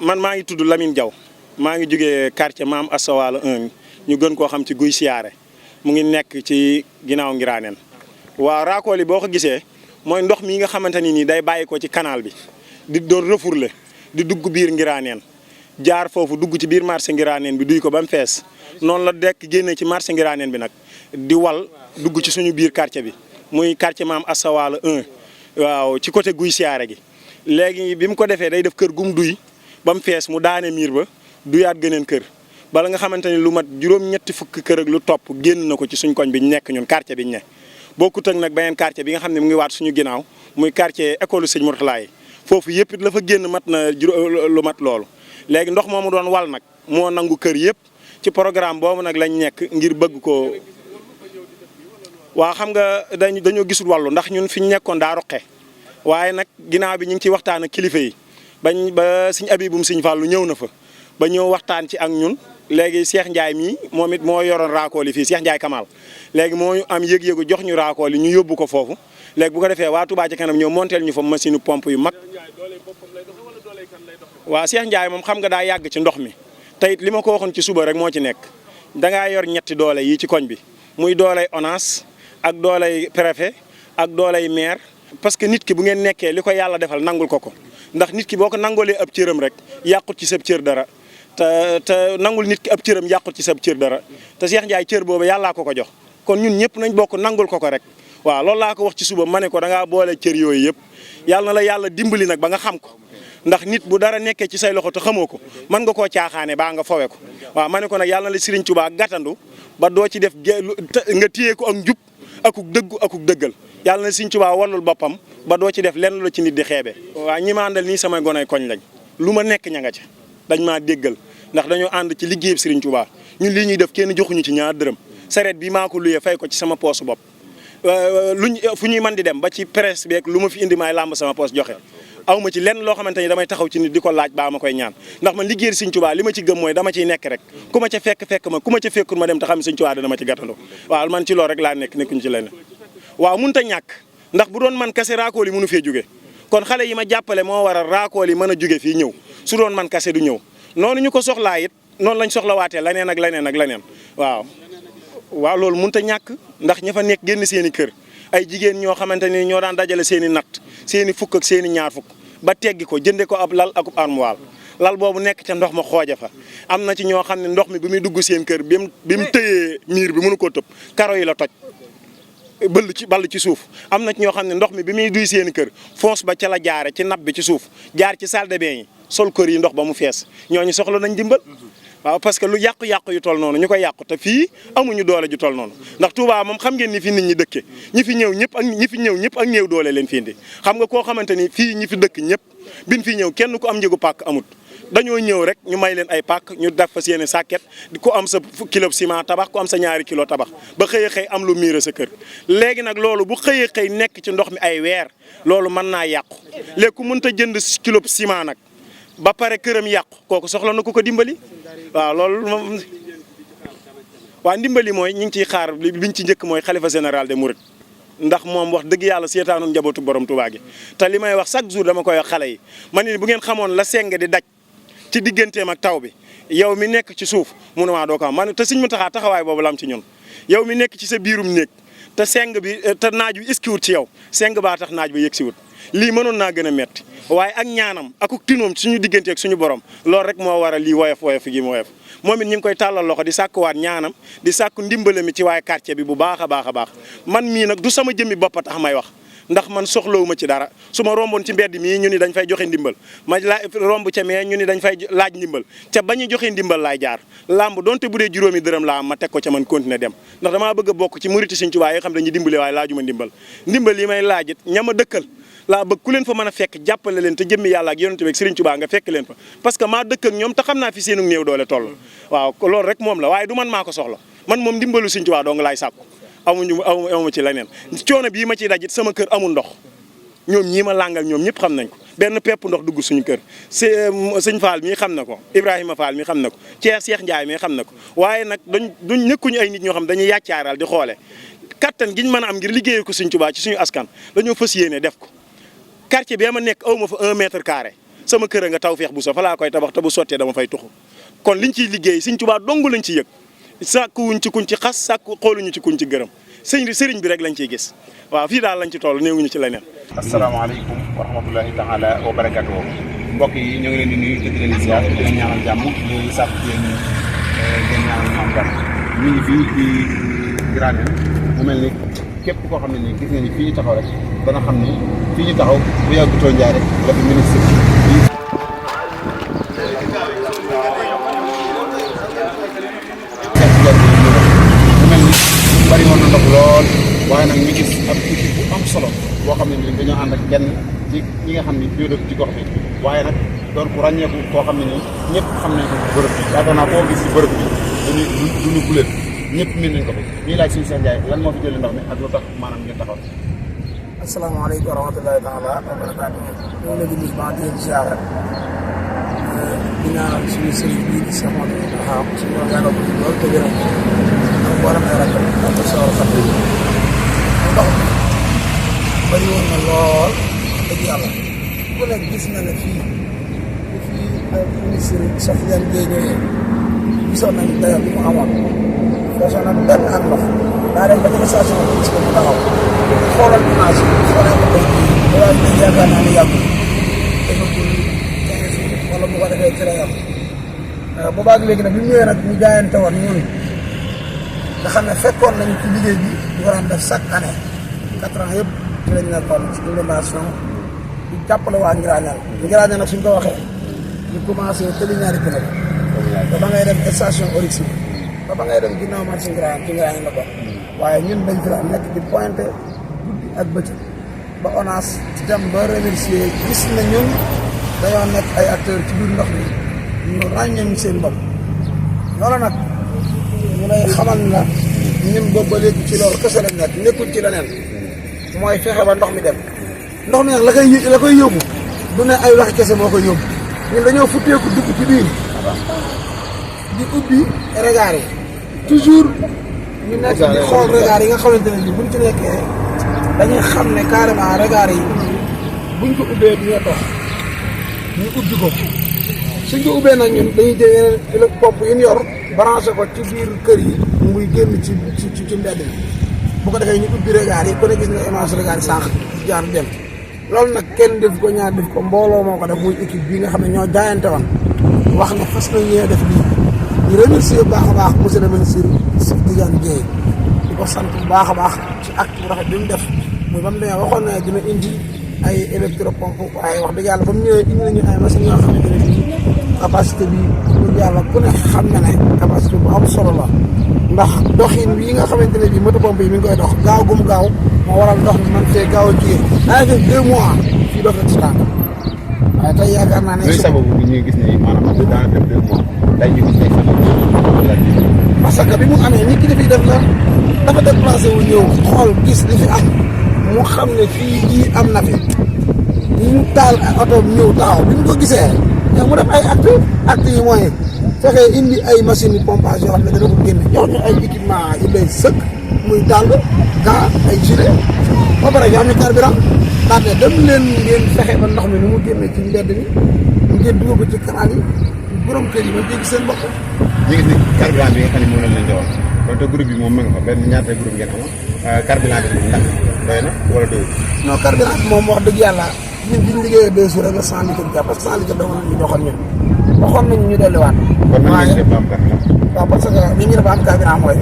man maa ngi tudd Lamine Diaw maa ngi jógee quartier Maam Asta Walo 1 ñu gën koo xam ci Guy Siyaare mu ngi nekk ci ginnaaw Ngiraaneen waaw raakool yi boo ko gisee mooy ndox mi nga xamante ni nii day bàyyi ko ci canal bi di doon refourler di dugg biir Ngiraaneen jaar foofu dugg ci biir marché Ngiraaneen bi duy ko ba mu fees noonu la dekk génne ci marché Ngiraaneen bi nag di wal dugg ci suñu biir quartier bi muy quartier Maam Asta Walo 1 waaw ci côté Guy Siyaare gi léegi bi mu ko defee day def kër gum duy ba mu fees mu daane miir ba duyaat gëneen kër bala nga xamante ni lu mat juróom-ñetti fukki kër ak lu topp génn na ko ci suñ koñ bi ñu nekk ñun quartier bi ñu ne bokkut ak nag beneen quartier bi nga xam ne mu ngi waat suñu ginnaaw muy quartier école Sëñ Mourtala yi foofu yëpp it la fa génn mat na lu mat loolu léegi ndox moomu doon wal nag moo nangu kër yëpp ci programme boobu nag lañ nekk ngir bëgg ko waa xam nga dañoo gisul wàllu ndax ñun fi ñu nekkoon daa roqe waaye nag ginnaaw bi ñu ngi ciy waxtaan ak kilifa yi ba Sëñ Abibum Sëñ Fallu ñëw na fa ba ñëw waxtaan ci ak ñun léegi Cheikh Ndiaye mii moom it moo yoroon raakool yi fii Cheikh Ndiaye Kamal léegi moo am yëg-yëgu jox ñu raakool yi ñu yóbbu ko foofu léegi bu ko defee waa Touba Ca Kanam ñëw monteel ñu fa machine pompe yu mag waaw Cheikh Ndiaye moom xam nga daa yàgg ci ndox mi te it li ma ko waxoon ci suba rek moo ci nekk dangaa yor ñetti doole yi ci koñ bi muy dooley ONAS ak dooley préfet ak dooley maire parce que nit ki bu ngeen nekkee li ko yàlla defal nangul ko ndax nit ki boo ko nangolee ab cëram rek yàqut ci sab cër dara te nangul nit ki ab cëram yàqut ci sab cër dara te Cheikh Ndiaye cër boobu yàllaa ko jox kon ñun ñëpp nañ bokk nangul ko rek waaw loolu laa ko wax ci suba ma ne ko da ngaa boole cër yooyu yëpp yàlla na la yàlla dimbali nag ba nga xam ko ndax nit bu dara nekkee ci say loxo te xamoo ko mën nga koo caaxaane baa nga fowe ko waaw ma ne ko nag yàlla na la Serigne Touba gàttandu ba doo ci def nga téye ko ak njub akuk dëggu akuk dëggal yàlla na Serigne Touba wallul boppam ba doo ci def lenn la ci nit di xeebe waaw ñi ma àndal nii samay gonay koñ lañ lu ma nekk ña nga ca dañ maa déggal ndax dañoo ànd ci liggéeyub Serigne Touba ñun lii ñuy def kenn joxuñu ci ñaar dërëm sareet bi maa ko luyee fay ko ci sama poosu bopp fu ñuy mën di dem ba ci presse beeg lu ma fi indi maay làmb sama poos joxe aw ma ci lenn loo xamante ni damay taxaw ci nit di ko laaj baa ma koy ñaan ndax man liggéeyal Serigne Touba li ma ci gëm mooy dama ciy nekk rek ku ma ca fekk ma ku ma ca fekkul ma dem te xam ne Serigne Touba dana ma ci gàttandoo waaw man ci loolu rek laa nekkuñu ci lenn waaw mënut a ñàkk ndax bu doon man kase raakool yi mënu fee jóge kon xale yi ma jàppale moo waral raakool yi mën a jóge fii ñëw su doon man kase du ñëw noonu ñu ko soxlaa it noonu lañ soxlawaatee leneen ak leneen ak leneen waaw loolu mënut a ñàkk ndax ña fa nekk génn seen i kër ay jigéen ñoo xamante ni ñoo daan dajale seen i natt seen i fukk ak seen i ñaar fukk ba teggi ko jënde ko ab lal akub armoire lal boobu nekk ca ndox ma xooja fa am na ci ñoo xam ne ndox mi bi muy dugg seen kër bi mu tëyee miir bi mënu koo tëb karo yi la toj ball ci suuf am na ci ñoo xam ne ndox mi bi muy duy seen kër foos ba ca la jaare ci nappe bi ci suuf jaar ci salle de bain yi sol kër yi ndox ba mu fees ñooñu soxla nañ dimbal waaw parce que lu yàqu-yàqu yu toll noonu ñu koy yàqu te fii amuñu doole ju toll noonu ndax Touba moom xam ngeen ni fi nit ñi dëkke ñi fi ñëw ñëpp ak néew doole leen fi indi xam nga koo xamante ni fii ñi fi dëkk ñëpp bin fi ñëw kenn ku am njëgu pàkk amut dañoo ñëw rek ñu may leen ay pàkk ñu def fa seen sàkket ku am sa kilo ciment tabax ku am sa ñaari kilo tabax ba xëy am lu miire sa kër léegi nag loolu bu xëy nekk ci ndox mi ay weer loolu mën naa yàqu léegi ku mënta jënd kilo ciment nag ba pare këram yàqu kooku soxla na ku ko dimbali waaw loolu moom. waaw ndimbali mooy ñu ngi ciy xaar liñ ci njëkk mooy xalifa général des mourides ndax moom wax dëgg yàlla seetaanu njabootu borom Tuubaa gi te li may wax chaque jour dama koy wax xale yi man ni bu ngeen xamoon la seng di daj ci digganteem ak taw bi yow mi nekk ci suuf mu ne maa doo ko am man te Sëñ Muntaxa taxawaay boobu la am ci ñun yow mi nekk ci sa biirum néeg te seng bi te naaj bi iskiwut ci yow seng baa tax naaj bi yëg siwut lii mënoon naa gën a metti waaye ak ñaanam ak tinoom suñu diggante ak suñu borom loolu rek moo waral lii woyof gi mu woyof moom it ñu ngi koy tàllal loxo di sàkkuwaat ñaanam di sàkku ndimbale mi ci waaye quartier bi bu baax a baax a baax man mii nag du sama jëmmi bopp tax may wax ndax man soxlawuma ci dara su ma romboon ci mbedd mii ñu ni dañ fay joxe ndimbal ma romb ca mee ñu ni dañ fay laaj ndimbal ca ba ñu joxe ndimbal laay jaar làmb donte bu dee juróomi dërëm laa am ma teg ko ca man continuer dem ndax damaa bëgg a bokk ci muriti Sëñ Tuubaa yi xam dañuy dimbale waaye laajuma ndimbal yi may laajit ñama dëkkal laa bëgg ku leen fa mën a fekk jàppale leen te jëmmi yàlla ak yonent bi ak Sëriñ Tuubaa nga fekk leen fa parce que maa dëkk ak ñoom te xam naa fi seenu néew doole toll waaw loolu rek moom la waaye du man maa ko soxla man moom ndimbalu Sëriñ Tuubaa dong laay sàkku amu ci leneen coono bii ma ciy dajit sama kër amul ndox ñoom ñii ma làngal ñoom ñëpp xam nañ ko benn pepp ndox dugg suñu kër sëñ Fall mii xam na ko Ibrahima Fall mii xam na ko Cheikh Ndiaye mii xam na ko waaye nag duñ nekkuñu ay nit ñoo xam dañuy yàccaaral di xoole kattan giñ mën a am ngir liggéeyal ko Sëriñ Tuubaa ci suñu askan dañoo fas yéene def ko quartier bi ma nekk aw ma fa 1 mètre carré sama kër a nga Tawfekh Bousso fa laa koy tabax te bu sottee dama fay tuxu kon liñ ciy liggéey Sëriñ Tuubaa dong lañ ci yëg sàkkuwuñ ci kuñ ci xas sàkku xooluñu ci kuñ ci gërëm sëriñ bi rek lañ ciy gis waaw fii daal lañ ci toll néewuñu ci leneen. asalaamaaleykum wa rahmatulahi taala wa barakatuh mbokk yi ñu ngi leen di nuyu te di leen ziar di leen ñaanal jàmm di sàkku ci yéen ngeen ñaanal ñu am jàmm ñu ngi fii ci Ngiraaneen mu mel ni képp koo xam ne nii gis nga ni fii ñu taxaw rek dana xam ni fii ñu taxaw bu yàggutoo njaay rek la fi ministre mu mel ni bari woon na ndox lool waaye nag ñu gis ab équipe bu am solo boo xam ne nii dañoo ànd ak kenn ci ñi nga xam ni ñoo dëkk ci gox bi waaye nag doon ku ràññeeku koo xam ne nii ñëpp xam nañ ko ci bërëb bi yaakaar naa koo gis ci bërëb bi duñu guléet ñëpp miin nañ ko fi ñuy laaj suñu Cheikh Ndiaye lan moo fi jëlee ndox mi ak lu tax maanaam ngeen taxaw. asalaamaaleykum wa rahmatulahi taala wa barakaatu ñoo ngi leen di nuyu baax di leen ziara di ñaanal suñu sëriñ bii di Cheikh Modou Moustapha suñu wax yàlla ko ci lool te gërëm ak booram ay rajo ak ko sawar xam ndox mi bëri woon na lool dëgg yàlla ku nekk gis na ne fii ministre Cheikh Tidiane Dièye ñëwee gisoon nañu dayo bi mu amoon feesoon na benn ak ndox daa dem ba ci station bi gis ko mu taxaw xoolal image yi xoolee ko tey jii waaye ñu yaakaar naa ne yàggul defagul 15 jours wala bu ko defee ci la yàgg boobaag léegi nag bi mu ñëwee nag ñu jaayante woon ñun nga xam ne fekkoon nañu ci liggéey bi di ko daan def chaque année 4 ans yëpp ci lañ nekkoon ci inondation di jàppale waa Ngiraaneen nag suñ ko waxee ñu commencé tëli ñaari pneu ba ba ngay dem station Oryx bi ba ba ngay dem ginnaaw marché Ngiraaneen la bokk waaye ñun dañ fi daan nekk di pointé guddi ak bëccëg ba ONAS ci dem ba remercier gis na ñun dañoo nekk ay acteurs ci biir ndox mi ñu ràññee seen bopp loolu nag ñu lay xamal na ñun boobu ba léegi ci loolu kese lañ nekk nekkul ci leneen mooy fexe ba ndox mi dem ndox mi nag la koy yóbbu du ne ay waxi kese moo koy yóbbu ñun dañoo futteeku dugg ci biir di ubbi regard yi toujours ñu nekk di xool regard yi nga xamante ne ni buñ ci nekkee dañuy xam ne carrément regard yi buñ ko ubbee du ñoo dox ñu ubbi ko suñ ko ubbee nag ñun dañuy jël yeneen pompe yi ñu yor branché ko ci biir kër yi muy génn ci mbedd mi bu ko defee ñu ubbi regard yi ku ne gis nga image regard yi sànq jaar dem loolu nag kenn def ko ñaar def ko mbooloo moo ko def muy équipe bii nga xam ne ñoo jaayante woon wax ne fas nañ ñëwee def lii ñu remercier bu baax a baax monsieur le ministre Cheikh Tidiane Dièye di ko sant bu baax a baax ci acte bu rafet bi mu def muy ba mu demee waxoon na dina indi ay électropompe waaye wax dëgg yàlla ba mu ñëwee indi nañu ay machines yoo xamante ne bii capacité bi dëgg yàlla ku ne xam na ne capacité bu am solo la ndax doxin bii nga xamante ne bii moto pompe yi mi ngi koy dox gaaw gum gaaw moo waral ndox mi man fee gaaw a jigéen daa def 2 mois fii doo fekk si tànk waaye tey yaakaar naa ne luy sababu bi ñuy gis ne maanaam daana def 2 mois day ñu gis ay fan parce que bi mu amee nit ki dafay def na dafa déplacé wu ñëw xool gis li fi am mu xam ne fii lii am na fi mu taal oto ñëw taxaw bi mu ko gisee mais mu def ay acte yi mooy fexe indi ay machine yu pompage yoo xam ne dana ko génne jox ñu ay équipement yu lay sëkk muy dàll gant ay gilet ba pare jox ñu carburant daal ne dem leen ngeen fexe ba ndox mi nu mu génne ci mbedd mi ngeen dugal ko ci canal yi borom kër yi ma dégg seen bopp. ñu gis ni carburant bi nga xam ne moom lañ leen joxoon kon te groupe bi moom ma nga fa benn ñaata groupe ngeen amoon carburant bi ndax doy na wala doyul. non carburant bi moom wax dëgg yàlla ñun bi ñu liggéeyee 2 jours rek la 100 litres jàpp parce que 100 litres dama ñu joxoon ñun waxoon nañu ñu delluwaat. kon nan ngeen def ba am carburant. waaw parce que li ñu def ba am carburant mooy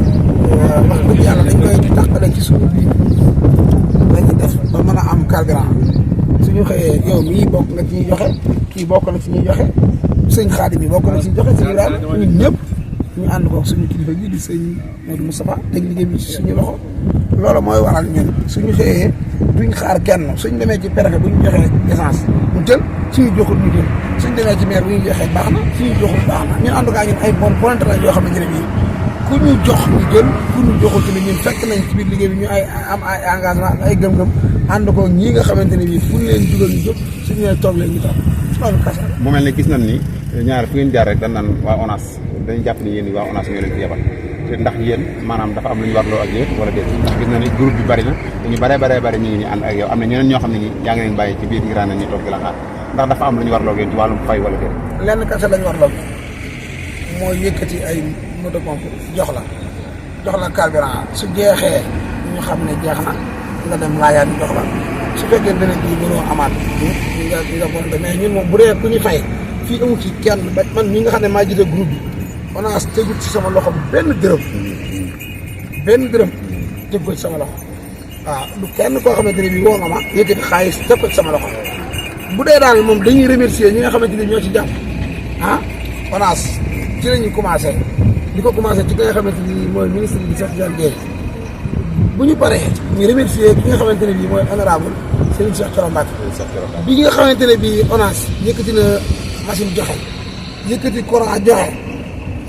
wax dëgg yàlla dañ koy di tàqale ci suñu biir dañuy def ba mën a am carburant suñu xëyee yow mii bokk nga ci ñuy joxe kii bokk na ci ñuy joxe sëñ Xaadim bi bokk na ci joxe suñu daal ñun ñëpp ñu ànd ko suñu kilifa gi di sëñ Modou Moustapha teg liggéey bi ci suñu loxo loolu mooy waral ñun suñu xëyee duñ xaar kenn suñ demee ci préfet bu ñu joxee essence mu jël suñu joxul ñu jël suñ demee ci maire bu ñu joxee baax na suñu joxul baax na ñun en tout cas ñun ay bon volontaire la yoo xam ne bii ku ñu jox ñu jël ku ñu joxul ci ne ñun fekk nañ ci biir liggéey bi ñu ay am ay engagement ay gëm-gëm ànd ko ñii nga xamante ne bii fu ñu leen dugal ñu jóg suñu leen toog leen ñu toog loolu kese la. mu mel ne gis nañ ni ñaar fu ngeen jaar rek dañ naan waa ONAS dañu jàpp ni yéen waa ONAS ñoo leen fi yebal te ndax yéen maanaam dafa am lu ñu warloo ak yéen wala déet ndax gis na ni groupe bi bari na ñu bari ñu ngi ñu ànd ak yow am na ñeneen ñoo xam ne ñi yaa ngi leen bàyyi ci biir ngiraan ñu toog di la xaar ndax dafa am lu ñu warloo ak yéen ci wàllum fay wala déet. lenn kese lañ warloo mooy yëkkati ay moto pompe jox la carburant su jeexee ñu xam ne jeex na nga dem laajaat ñu jox la su fekkee dana ji mënoo amaat nga bon mais ñun moom bu dee ku ñu fay fii amu ci kenn ba man ñi nga xam ne maa jiite groupe bi ONAS tegut ci sama loxo benn dërëm teg ko ci sama loxo waaw du kenn koo xamante ne bii woo nga ma yëkkati xaalis teg ko ci sama loxo bu dee daal moom dañuy remercier ñi nga xamante ne ñoo ci jàpp ONAS ci la ñuy commencé di ko commencé ci ki nga xamante ni mooy ministre bi Cheikh Tidiane Dièye bu ñu paree ñu remercier ki nga xamante ne bii mooy honorable Serigne Cheikh Thioro Mbacké bi nga xamante ne bii ONAS yëkkati na machine joxe yëkkati courant joxe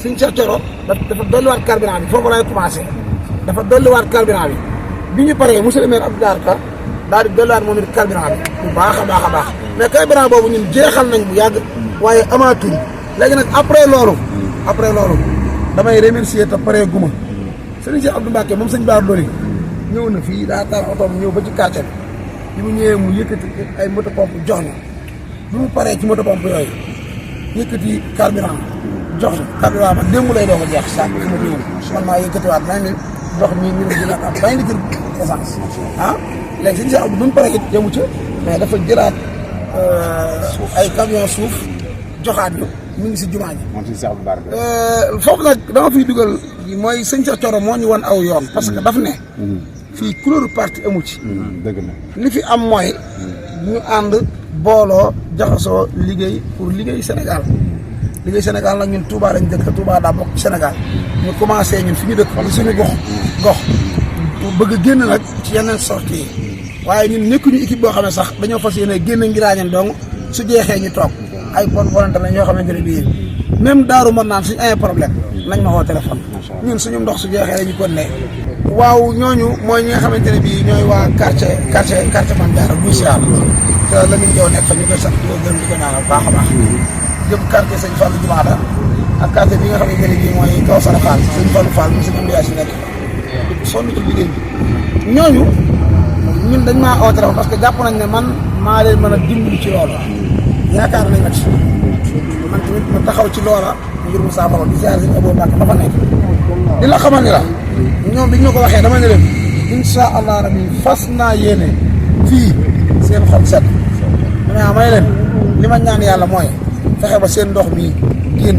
Serigne Cheikh Thioro dafa dolliwaat carburant bi foofu lay commencé dafa dolliwaat carburant bi ñu paree monsieur le maire Abdoulaye Ka daal di dolliwaat moom it carburant bi bu baax a baax mais carburant boobu ñun jeexal nañ bu yàgg waaye amaatuñ léegi nag après loolu damay remercier te pare guma Serigne Cheikh Abdou Mbacké moom sëñ Bara Dolly ñëw na fii daa taal otoom ñëw ba ci quartier bi mu ñëwee mu yëkkati ay moto pompe jox na bi mu paree ci moto pompe yooyu yëkkati carburant jox na carburant man démb lay doog a jeex sax bi ma ñëw man maa yëkkatiwaat 20 000 jox ñi ñu ne dina am 20 litres essence léegi Serigne Cheikh Abdou bi mu paree it jëmu ca mais dafa jëlaat ay camion suuf joxaat ñu mi ngi si jumaa ji. moom si Cheikh Abdou Bara foofu nag dama fiy dugal mooy sëñ Cheikh Thioro moo ñu wan aw yoon. parce que daf ne. fii couleur parti amu ci. dëgg la li fi am mooy. ñu ànd booloo jaxasoo liggéey pour liggéey Sénégal. liggéey Sénégal nag ñun Touba lañ dëkk Touba daa bokk Sénégal ñu commencé ñun fi ñu dëkk ci suñu gox bëgg a génn nag ci yeneen sorties yi waaye ñun nekkuñu équipe boo xam ne sax dañoo fas yéene génn ngiraañan dong su jeexee ñu toog. ay bonne volonté lañ yoo xamante ne bii même daaru mën naan suñu amee problème nañ ma woo téléphone ñun suñu ndox su jeexee dañu ko ne waaw ñooñu mooy ñi nga xamante ne bii ñooy waa quartier Mame Diarra buy siyaar te la ñu jow nekk fa ñu koy sant di ko gërëm di ko ñaanal baax a baax jëm quartier sëñ Fallou Jumaada ak quartier bi nga xamante ne bii mooy kaw Sara Fall sëñ Fallou Fall mu suñu mbiyaay si nekk sonn ci liggéey bi ñooñu ñun dañ maa oo téléphone parce que jàpp nañ ne man maa leen mën a dimbali ci loolu yaakaar nañ ma ci man tamit ma taxaw ci loola ngir mu saafara di ziar sëñ Abou Mbacke ba fa nekk di la xamal ni la ñoom bi ñu ma ko waxee dama ne leen insha allah rabbi fas naa yéene fii seen xol set may leen li ma ñaan yàlla mooy fexe ba seen ndox mi génn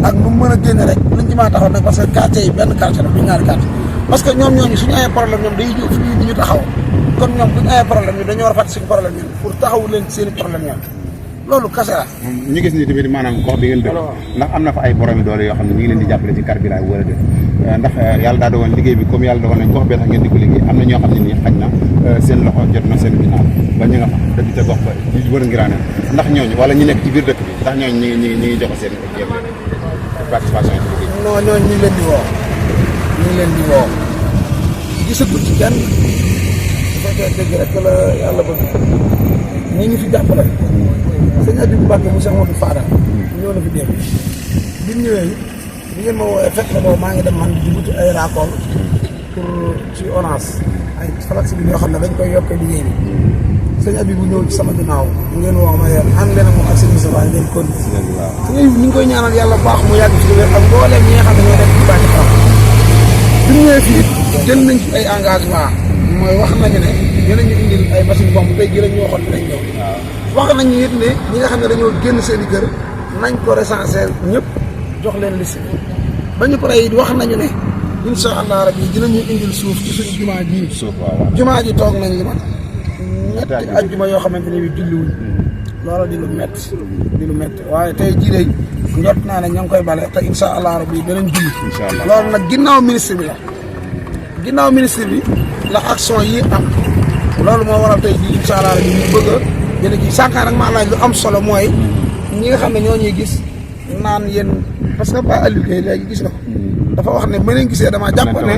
ak nu mu mën a génn rek luñ ci maa taxaw nag parce que quartier yi benn quartier la du ñaari quartier parce que ñoom ñooñu suñu amee problème ñoom day ñëw fii di ñu taxaw kon ñoom buñu amee problème ñu dañoo war a fàtte suñu problème ñun pour taxawu leen seen i problème ñoom loolu kase la. ñu gis ni tamit maanaam gox bi ngeen dëkk ndax am na fa ay borom doole yoo xam ne ñu ngi leen di jàppale ci carburant wala déet ndax yàlla daa doon liggéey bi comme yàlla doon nañ gox bee tax ngeen di ko liggéey am na ñoo xam ne nii xaj na seen loxo jot na seen ginnaaw ba ñu nga fa dëkk ca gox ba di wër ngiraane ndax ñooñu wala ñu nekk ci biir dëkk bi ndax ñooñu ñi ngi joxe seen participation ci liggéey. non ñooñu ñu ngi leen di woo gisaguñ ci kenn bu fekkee dëgg rek la yàlla bëgg ñu ñi ngi fi jàppale sëñ Abibou Mbacke mu Cheikh Modou Fadal ñëw na fi dégg bi mu ñëwee bi ngeen ma woowee fekk na boobu maa ngi dem man di wuti ay raccord pour ci Orange ay falax bi yoo xam ne dañ koy yokkee liggéey bi sëñ Abibou ñëw ci sama ginnaaw ngeen woo ma yéen ànd leen moom ak sëñ Moussa ngeen continué su ñu ngi koy ñaanal yàlla baax mu yàgg ci wér ak mbooleem ñi nga xam ne ñoo nekk ci bàcc xam bi ñu ñëwee fii jël nañ ci ay engagement mooy wax nañu ne dinañu indil ay machine bombe tey jii ñu waxoon dinañ ñëw wax nañu it ne ñi nga xam ne dañoo génn seen i kër nañ ko recenser ñëpp jox leen liste ba ñu pare it wax nañu ne incha allah rabbi dinañu indil suuf ci suñu jumaa ji jumaa ji toog nañ li ma ñetti ajjuma yoo xamante ne bi julliwuñ loola di lu métti waaye tey jii day njot naa ne ñoo ngi koy bale te incha allah rabbi danañ julli loolu nag ginnaaw ministre bi la action yi am loolu moo waral tey jii incha allah rabbi ñu bëgg a jële ji sànqaa nag maa laaj lu am solo mooy ñi nga xam ne ñoo ñuy gis naan yéen parce que ba Aliou Gueye léegi gis na ko dafa wax ne ma leen gisee dama jàpp ne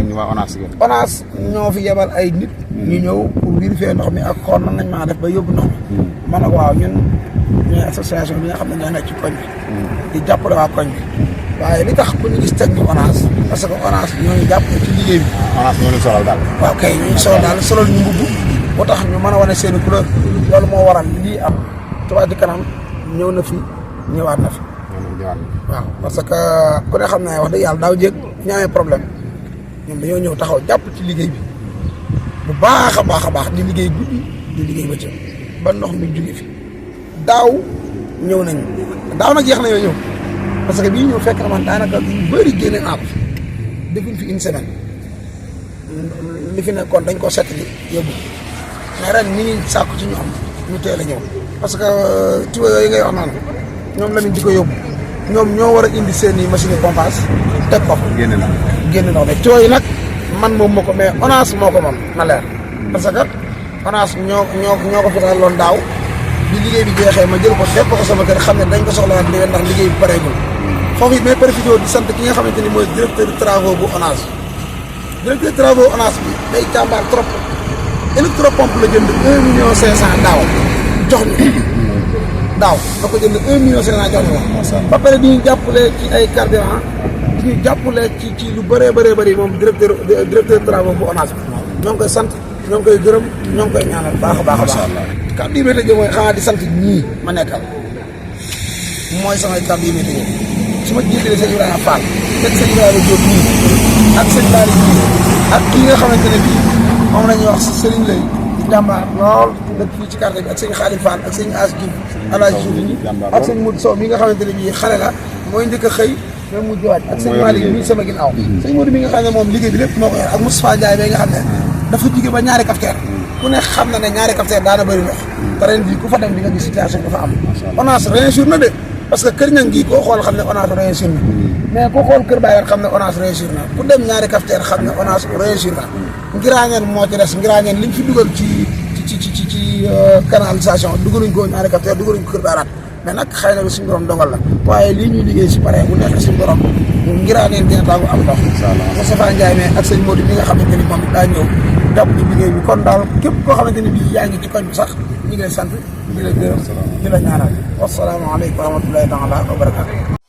ONAS ñoo fi yebal ay nit ñu ñëw pour vérifier ndox mi ak xool nan nañ maa def ba yóbbu ndox mi man nag waaw ñun ñooy association bi nga xam ne ñoo nekk ci koñ bi di jàppale waa koñ bi waaye li tax ku ñu gis teg ñu ONAS parce que ONAS ñooñu jàpp ci liggéey bi ONAS ñoo ñu solal daal waaw kay ñu solal daal solal ñu mbubb boo tax ñu mën a wane seen couleur loolu moo waral lii am Touba Ca Kanam ñëw na fi ñëwaat na fi waaw parce que ku ne xam ne wax dëgg yàlla daaw jéeg ñu amee problème ñoom dañoo ñëw taxaw jàpp ci liggéey bi bu baax a baax di liggéey guddi di liggéey bëccëg ba ndox mi jóge fi daaw ñëw nañu daaw nag jeex na yoo ñëw parce que bii ñëw fekk na man daanaka lu bëri génne naa ko fi defuñ fi une semaine li fi nekkoon dañ ko seetli yóbbu mais ren ñi ngi sàkku ci ñoom ñu teel a ñëw parce que tuyau yooyu ngay wax naan ñoom la ñu di ko yóbbu ñoom ñoo war a indi seen i machine pompage teg ko génn ndox mi tuyau yi nag man moom moo ko mais ONAS moo ko moom na leer parce que ONAS ñoo ko fi loon daaw bi liggéey bi jeexee ma jël ko def ko sama kër xam ne dañ ko soxla waat déwén ndax liggéey bi pareegul foofu it may profité di sant ki nga xamante ni mooy directeur travaux bu ONAS directeur travaux ONAS bi day jàmbaar trop électropompe la jënd 1,5 million daaw jox ñu daaw da ko jënd 1,5 million jox ñu ba pare di ñu jàppale ci ay carburant di ñu jàppale ci lu bëree bëri moom directeur travaux bu ONAS bi ñoo ngi koy sant ñoo ngi koy gërëm ñoo ngi koy ñaanal baax a baax kàddu yi may tëjee mooy xanaa di sant ñii ma nekkal mooy samay kàddu yi may tëjee su ma jiitalee sëñ Ibrahima Fall teg sëñ Ibrahima Diop nii ak sëñ Bari bii ak kii nga xamante ne bii moom la ñuy wax si Serigne Lay di jàmbaar lool dëkk fii ci quartier bi ak sëñ Khadim Fall ak sëñ As Diouf Alaaji Diouf ñi ak sëñ Modou Sow mi nga xamante ne bii xale la mooy njëkk a xëy même mu jiwaat ak sëñ Malick mii sama ginnaaw sëñ Modou mi nga xam ne moom liggéey bi lépp moo ko yor ak Moustapha Ndiaye ba nga xam ne dafa jóge ba ñaari cafetière ku ne xam na ne ñaari cafetière daana bëri ndox te ren bii ku fa dem di nga gis situation dafa am ONAS réussir na de parce que kër ñang gii koo xool xam ne ONAS réussir na mais ku xool kër Baye xam ne ONAS réussir na ku dem ñaari cafetière xam ne ONAS réussir na ngiraañeen moo ci des ngiraañeen liñ fi dugal ci canalisation dugaluñ ko ñaari cafetière dugaluñ ko kër Baye mais nag xëy na suñu borom dogal la waaye lii ñuy liggéey si pare bu nekk suñu borom ngiraaneen dina taagu am ndox Moustapha Ndiaye mais ak sëñ Modou mi nga xamante ni moom daa ñëw jàpp ci liggéey bi kon daal képp koo xamante ni bii yaa ngi ci koñ bi sax ñu ngi lay sant di la gërëm di la ñaanal wasalaamaaleykum wa rahmatullahi taala wa barakatu